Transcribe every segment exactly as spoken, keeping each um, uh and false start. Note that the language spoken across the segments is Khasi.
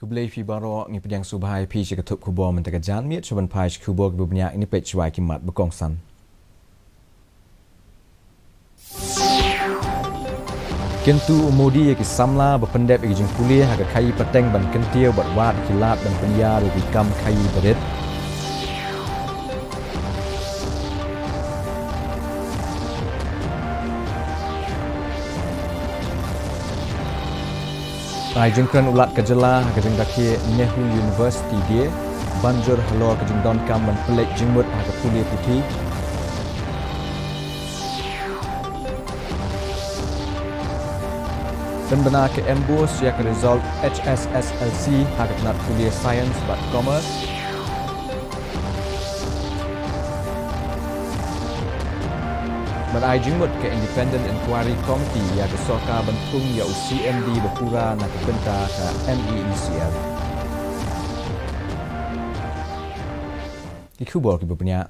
Khublei phi baroh, ngi pdiang sngewbha ïa phi sha ka thup khubor mynta ka janmiet. Sha ban phai sha ki khubor kiba bniah, ngin ïa peit shuwa ki mat ba kongsan. Kyntu u Modi ïa ki samla ba pyndep ïa ki jingpule ha ka khaïi pateng ban kyntiew bad wad ïa ki lad ban pynïar ïa ki kam khaïi barit. Ai jingkren u Lat ka jylla ha ka jingrakhe Nehru University Day, ban jur halor ka jingdonkam ban pynleit jingmut ha ka pule puthi. Pynbna ka MBOSE ïa ka result HSSLC ha ka tnat pule Science bad Commerce. Ban ai jingmut ka Independent Inquiry Committee ïa ka sorkar ban thung ïa u CMD ba pura na ka bynta ka MeECL. Ki khubor kiba bniah.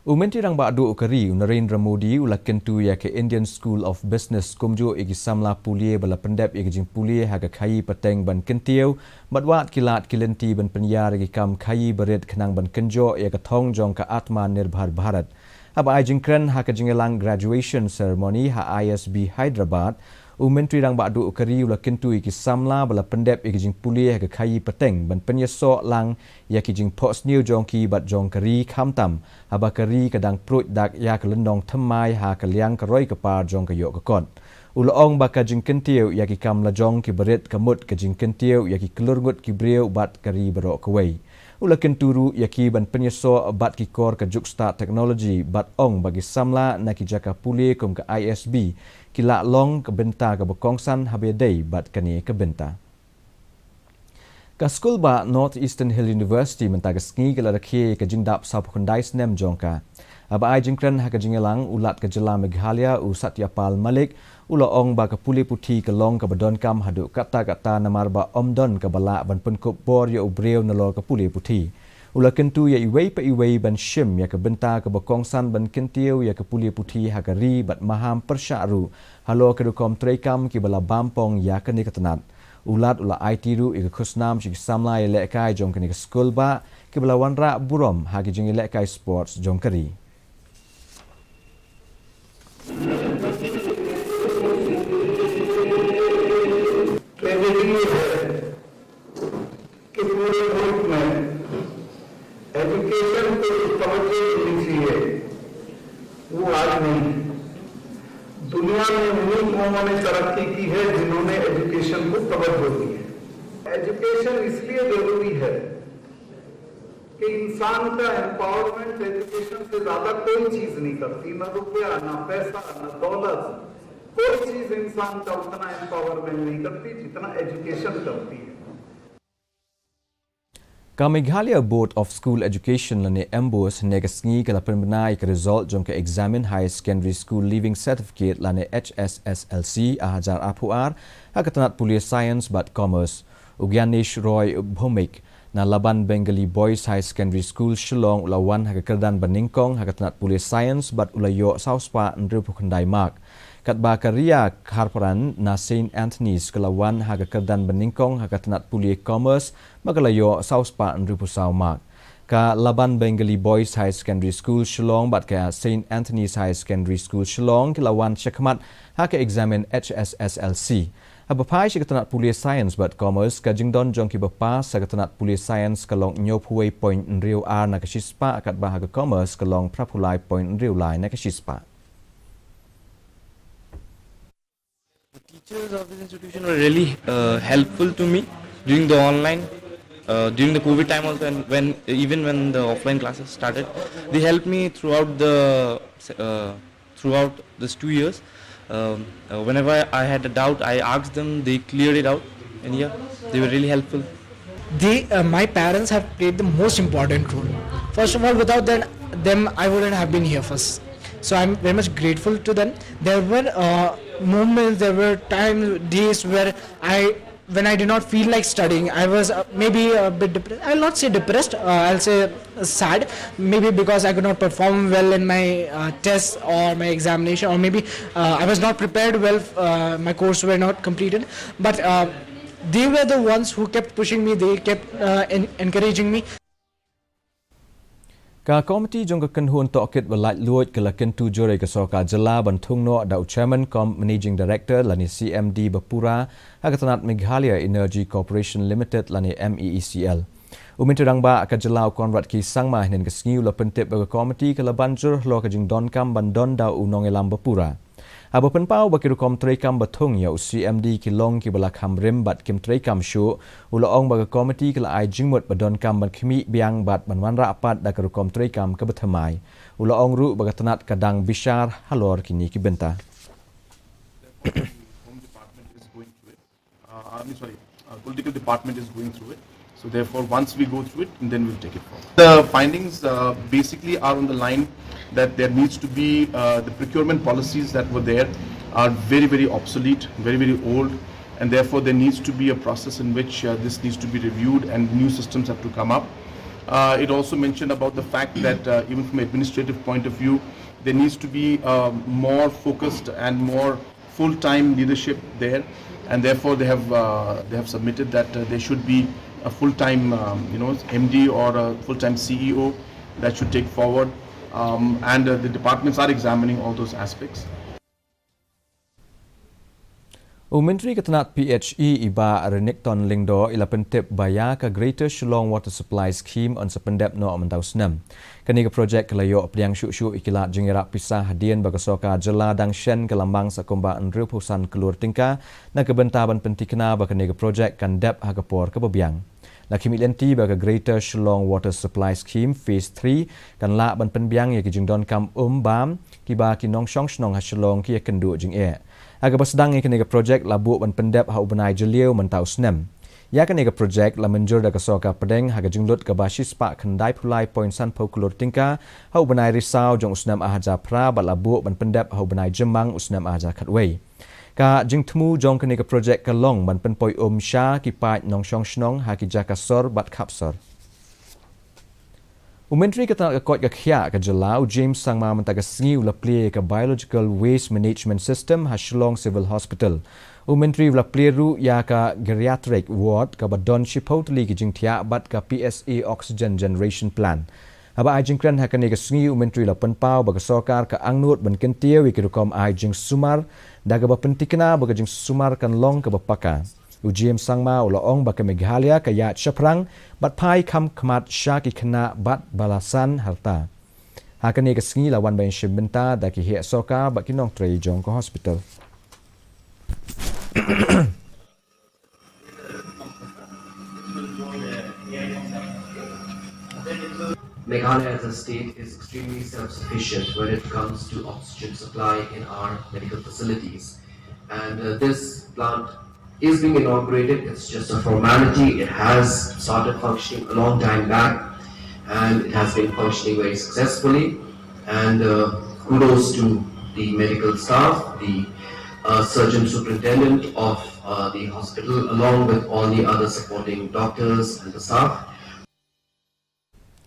U Myntri Rangbah Duh ka ri, u Narendra Modi, u la kyntu ïa ka Indian School of Business kumjuh ïa ki samla pule ba la pyndep ïa ki jingpule ha ka khaïi pateng ban kyntiew bad wad ki lad ki lynti ban pynïar ïa ki kam khaïi barit khnang ban kynjoh ïa ka thong jong ka Atmanirbhar Bharat. Haba ai jingkren ha ka jingïalang graduation ceremony ha ISB Hyderabad, u Myntri Rangbah Duh ka ri u la kyntu ïa ki samla ba la pyndep ïa ki jingpule ha ka khaïi pateng ban pynïasoh lang ïa ki jingphohsniew jong ki bad jong ka ri, khamtam haba ka ri ka dang pruid dak ïa ka lynnong thymmai ha ka liang ka roi ka par jong ka ïoh ka kot. U la ong ba ka jingkyntiew ïa ki kam lajong ki barit ka mut ka jingkyntiew ïa ki klur ngut ki briew bad ka ri baroh kawei. U la kyntu ruh ïa ki ban pynïasoh bad ki kor ka juk stad technology bad ong ba ki samla na ki jaka pule kum ka ISB ki la long ka bynta kaba kongsan haba ïadei bad kane ka bynta. Ka skulbah North Eastern Hill University mynta ka sngi ka la rakhe ïa ka jingdap sawphew khyndai snem jong ka. Haba ai jingkren ha ka jingïalang, u Lat ka jylla Meghalaya, u Satya Pal Malik, u la ong ba ka pule puthi ka long kaba donkam haduh katta katta namar ba ym don kaba lah ban pynkup bor ïa u briew nalor ka pule puthi. U la kyntu ïa iwei pa iwei ban shim ïa ka bynta kaba kongsan ban kyntiew ïa ka pule puthi ha ka ri bad maham pyrshah ruh halor ka rukom treikam kiba la bam pong ïa kane ka tnat. U Lat u la aiti ruh ïa ka khusnam sha ki samla ïalehkai jong kane ka skulbah kiba la wanrah burom ha ki jingïalehkai sports jong ka ri. ट्रेजेडी ये है कि पूरे मुल्क में एजुकेशन को जो तवज्जो मिलनी चाहिए, वो आज नहीं है। दुनिया में उन्हीं कौमों ने तरक्की की है जिन्होंने एजुकेशन को तवज्जो दी है। एजुकेशन इसलिए जरूरी है कि इंसान का एम्पावरमेंट एजुकेशन से ज्यादा कोई चीज नहीं करती, ना रुपया, ना पैसा, ना दौलत, कोई चीज इंसान का उतना एम्पावरमेंट नहीं करती जितना एजुकेशन करती है। Ka Meghalaya Board of School Education lane MBOSE hynne ka sngi ka la pynbna ïa ka result jong ka Examined Higher Secondary School Leaving Certificate lane HSSLC ar hajar arphew ar ha ka tnat pule Science bad Commerce. U Gyanesh Roy Bhowmik na Laban Bengali Boys Higher Secondary School Shillong u la wan ha ka kyrdan ba nyngkong ha ka tnat pule Science bad u la ïoh saw spah hynriewphew khyndai mark. Katba ka Ria Kharpran na Saint Anthony's ka la wan ha ka kyrdan ba nyngkong ha ka tnat pule Commerce bad ka la ïoh saw spah hynriewphew saw mark. Ka Laban Bengali Boys Higher Secondary School Shillong bad ka Saint Anthony's Higher Secondary School Shillong ki la wan shakhmat ha ka eksamin HSSLC. Haba phai sha ka tnat pule Science bad Commerce, ka jingdon jong kiba pass ha ka tnat pule Science ka long hynñiewphew wei point hynriew ar na ka shispah, katba ha ka Commerce ka long phraphew lai point hynriew lai na ka shispah. The teachers of this institution were really uh, helpful to me during the online, uh, during the COVID time also, and when, even when the offline classes started, they helped me throughout the uh, throughout these two years. Um, uh, whenever I had a doubt, I asked them, they cleared it out, and yeah, they were really helpful. They, uh, my parents have played the most important role. First of all, without them, them, I wouldn't have been here first. So I'm very much grateful to them. There were uh, moments, there were times, days where I, when I did not feel like studying, I was uh, maybe a bit depressed. I'll not say depressed, uh, I'll say sad, maybe because I could not perform well in my uh, tests or my examination, or maybe uh, I was not prepared well, uh, my course were not completed. But uh, They were the ones who kept pushing me, they kept uh, en- encouraging me. Ka komiti jong ka kynhun tohkit ba laitluid ka la kyntu jur ïa ka sorkar jylla ban thung noh da u chairman cum managing director lane C M D ba pura ha ka tnat Meghalaya Energy Corporation Limited lane M E E C L. U Myntri Rangbah ka jylla u Conrad K Sangma hynnin ka sngi u la pyntip ba ka komiti ka la ban jur halor ka jingdonkam ban don da u nongïalam ba pura. Haba pynpaw ba ki rukom treikam ba thung ïa u C M D ki long kiba la kham rim bad kim treikam shuh, u la ong ba ka komiti ka la ai jingmut ba donkam ban khmih biang bad ban wanrah pat da ka rukom treikam kaba thymmai. U la ong ruh ba ka tnat ka dang bishar halor kine ki bynta. Home Department is going through it. Uh, I mean, sorry, uh, Political Department is going through it. So therefore, once we go through it, and then we'll take it forward. The findings uh, basically are on the line that there needs to be uh, the procurement policies that were there are very, very obsolete, very, very old, and therefore there needs to be a process in which uh, this needs to be reviewed and new systems have to come up. Uh, it also mentioned about the fact that uh, even from an administrative point of view, there needs to be uh, more focused and more full-time leadership there, and therefore they have uh, they have submitted that uh, there should be a full-time um, you know M D or a full-time C E O that should take forward, um, and uh, the departments are examining all those aspects. U Myntri ka tnat P H E i Bah Renikton Lyngdoh i la pyntip ba ïa ka Greater Shillong Water Supply Scheme yn sa pyndep noh mynta u snem. Kane ka projek ka la ïoh pdiang shuh shuh ïa ki lad jingïarap pisa hadien ba ka sorkar jylla dang shen ka la mang sa kumba hynriewphew san klur tyngka na ka bynta ban pynthikna ba kane ka projek kan dep ha ka por kaba biang. La khmih lynti ba ka Greater Shillong Water Supply Scheme Phase three kan lah ban pynbiang ïa ki jingdonkam um bam kiba ki nongshong shnong ha Shillong ki ïakynduh jingeh. Ha kaba sdang ïa kane ka projek la buh ban pyndep ha u bnai Jylliew mynta u snem. Ïa kane ka projek la mynjur da ka sorkar pdeng ha ka jinglut kaba shispah khyndaiphew lai point sanphew klur tyngka ha u bnai Risaw jong u snem arhajar phra bad la buh ban pyndep ha u bnai Jymmang u snem arhajar khatwei. Ka jingthmu jong kane ka projek ka long ban pynpoi um sha ki paid nongshong shnong ha ki jaka sor bad khap sor. U Myntri ka tnat ka koit ka khiah ka jylla u James Sangma mynta ka sngi u la plie ïa ka Biological Waste Management System ha Shillong Civil Hospital. U Myntri u la plie ruh ïa ka Geriatric Ward kaba don shiphew tylli ki jingthiah bad ka P S A Oxygen Generation Plant. Haba ai jingkren ha kane ka sngi u Myntri u la pynpaw ba ka sorkar ka angnud ban kyntiew ïa ki rukom ai jingsumar da kaba pynthikna ba ka jingsumar kan long kaba paka. U James Sangma u la ong ba ka Meghalaya ka ïaid shaphrang bad phai kham khmat sha ki khynnah bad ba la san harta. Ha kane ka sngi la wan ban shim bynta da ki heh sorkar bad ki nongtrei jong ka hospital. Meghalaya as a state is extremely self-sufficient when it comes to oxygen supply in our medical facilities. And uh, this plant is being inaugurated. It's just a formality. It has started functioning a long time back, and it has been functioning very successfully. And uh, kudos to the medical staff, the uh, surgeon superintendent of uh, the hospital, along with all the other supporting doctors and the staff.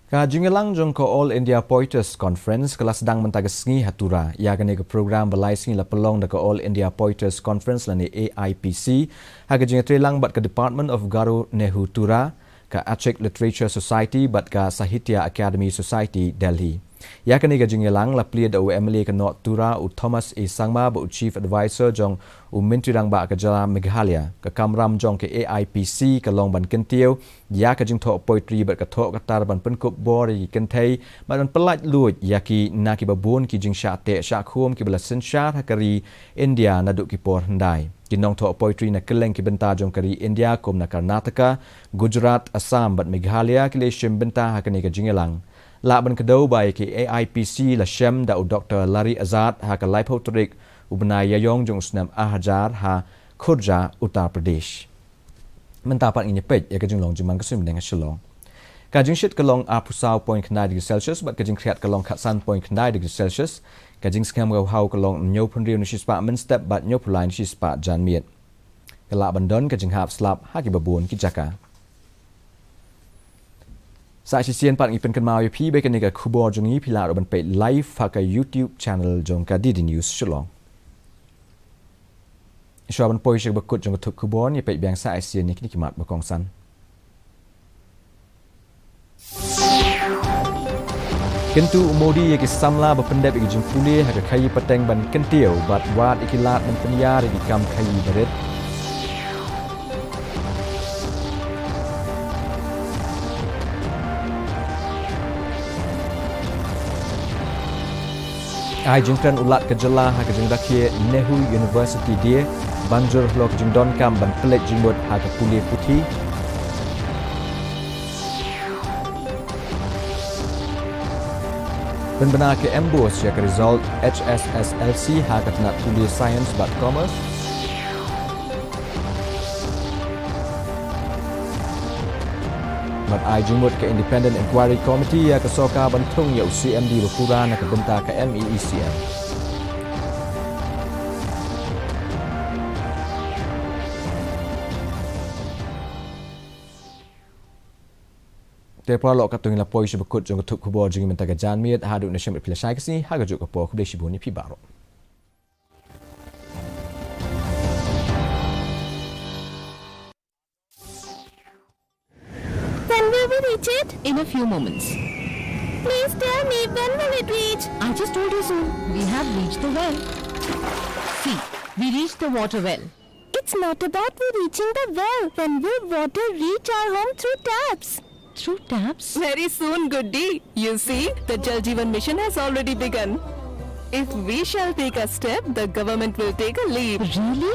Ka jingïalang jong ka All India Poeters Conference ka la sdang mynta ka sngi ha Tura. Ïa kane ka program ba lai sngi la pynlong da ka All India Poeters Conference lane A I P C ha ka jingïatreilang bad ka Department of Garo Nehu Tura, ka Achik Literature Society bad ka Sahitya Akademi Society, Delhi. Ïa kane ka jingïalang la plie da u M L A ka North Tura u Thomas A Sangma bad u Chief Adviser jong u Myntri Rangbah ka jylla Meghalaya. Ka kamram jong ka A I P C ka long ban kyntiew ïa ka jingthoh poetry bad ka thoh ka tar ban pynkup bor ïa ki kynthei bad ban pyllait luid ïa ki na kiba bun ki jingshah teh shah khum kiba la synshar ha ka ri India naduh ki por hyndai. Ki nongthoh poetry na kylleng ki bynta jong ka ri India kum na Karnataka, Gujarat, Assam bad Meghalaya ki la shim bynta ha kane ka jingïalang. Lah ban kdew ba ïa ki A I P C la shem da u Doktor Lari Azad ha ka laiphew tarik u bnai Ïaïong jong u snem arhajar ha Khurja, Uttar Pradesh. Mynta pat ngin ïa peit ïa ka jinglong jingman ka suiñ bneng ha Shillong. Ka jingshit ka long arphew saw point khyndai degree Celsius bad ka jingkhriat ka long khatsan point khyndai degree Celsius. Ka jingsngem ka bhaw ka long hynñiewphew hynriew na shispah mynstep bad hynñiewphew lai na shispah janmiet. Ka lah ban don ka jinghap slap ha kiba bun ki jaka. Sa shisien pat ngi pynkynmaw ïa phi ba kane ka khubor jong ngi phi lah ruh ban peit live ha ka YouTube channel jong ka D D News Shillong. Shuwa ban poi sha kaba kut jong ka thup khubor, ïa peit biang sa shisien ïa kine ki mat ba kongsan. Kyntu u Modi ïa ki samla ba pyndep ïa ki jingpule ha ka khaïi pateng ban kyntiew bad wad ïa ki lad ban pynïar ïa ki kam khaïi barit. Ai jingkren u Lat ka jylla ha ka jingrakhe Nehru University Day, ban jur halor ka jingdonkam ban pynleit jingmut ha ka pule puthi. Pynbna ka MBOSE ïa ka result HSSLC ha ka tnat pule Science bad Commerce. Bad ai jingmut ka Independent Inquiry Committee ïa ka sorkar ban thung ïa u CMD ba pura na ka bynta ka MeECM. Te paralok, katto ngi la poi sha ba kut jong ka thup khubor jong ngi mynta ka janmiet, haduh nashim ïa phi lashai ka sngi ha kajuh ka por. Khublei shibun ïa phi baroh. When will we reach it? In a few moments. Please tell me, when will it reach? I just told you so. We have reached the well. See, we reached the water well. It's not about we reaching the well. When will water reach our home through taps? Through taps? Very soon, Goody. You see, the Jal Jeevan Mission has already begun. If we shall take a step, the government will take a leap. Really?